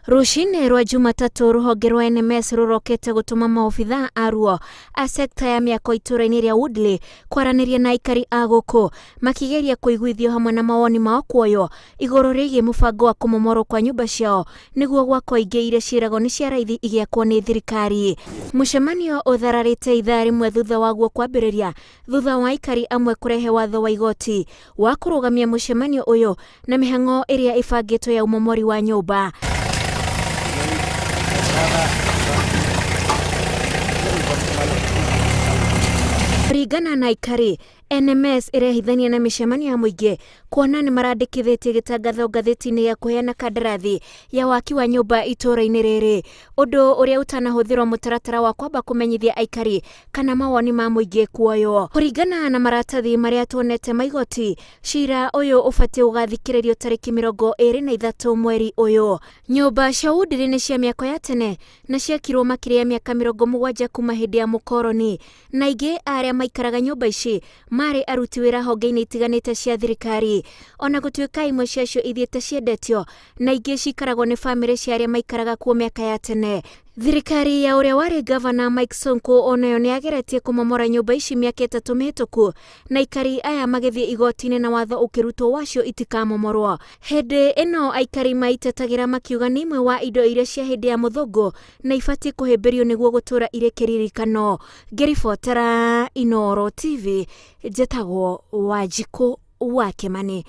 Rũcinĩ rwa Jumatatũ rũhonge rwa NMS rũrokete gũtũma maobithaa aruo a sekta ya mĩako itũra-inĩ rĩa Woodley kwaranĩria na aikari a gũkũ makĩgeria kũiguithio hamwe na mawoni mao kuoywo igũrũ rĩgiĩ mũbango wa kũmomorwo kwa nyũmba ciao nĩguo gwakwo ingĩ iria ciĩragwo nĩ cia raithi igĩakwo nĩ thirikari. Mũcemanio ũthararĩte ithaa rĩmwe thutha waguo kwambĩrĩria thutha wa aikari amwe kũrehe watho wa igoti wa kũrũgamia mũcemanio ũyũ na mĩhang'o ĩrĩa ĩbangĩtwo ya ũmomori wa nyũmba. Kũringana na aikari, NMS ĩrehithania na mĩcemanio ya mũingĩ kuona nĩ marandĩkithĩtie gĩtangatho ngathĩti-inĩ gĩa kũheana kandarathi ya waki wa nyũmba itũũra-inĩ rĩrĩ, ũndũ ũrĩa ũtanahũthĩrwo mũtaratara wa kwamba kũmenyithia aikari kana mawoni ma mũingĩ kuoywo. Kũringana na maratathi marĩa tuonete ma igoti, cira ũyũ ũbatiĩ gũgathikĩrĩrio tarĩki 23 mweri ũyũ. Nyũmba cia Woodley nĩ cia mĩako ya tene na ciakirwo makĩria ya mĩaka 70 kuma hĩndĩ ya mũkoroni, na aingĩ a arĩa maikaraga nyũmba ici marĩ aruti wĩra honge-inĩ itiganĩte cia thirikari. Ona gũtuĩka imwe ciacio ithiĩte ciendetio na ingĩ cikaragwo nĩ bamĩrĩ cia arĩa maikaraga kuo mĩaka ya tene. Thirikari ya ũrĩa warĩ ngavana Mike Sonko onayo nĩ yageretie kũmomora nyũmba ici mĩaka 3 mĩhĩtũku na aikari aya magĩthiĩ igoti-inĩ na watho ũkĩrutwo wacio itikamomorwo. Hĩndĩ ĩno aikari maitetagĩra makiuga nĩ imwe wa indo iria cia hĩndĩ ya mũthũngũ na ibatiĩ kũhĩmbĩrio nĩguo gũtũra irĩ kĩririkano. Ngĩribotera Inooro TV, njĩtagwo Wanjikũ wa Kĩmani.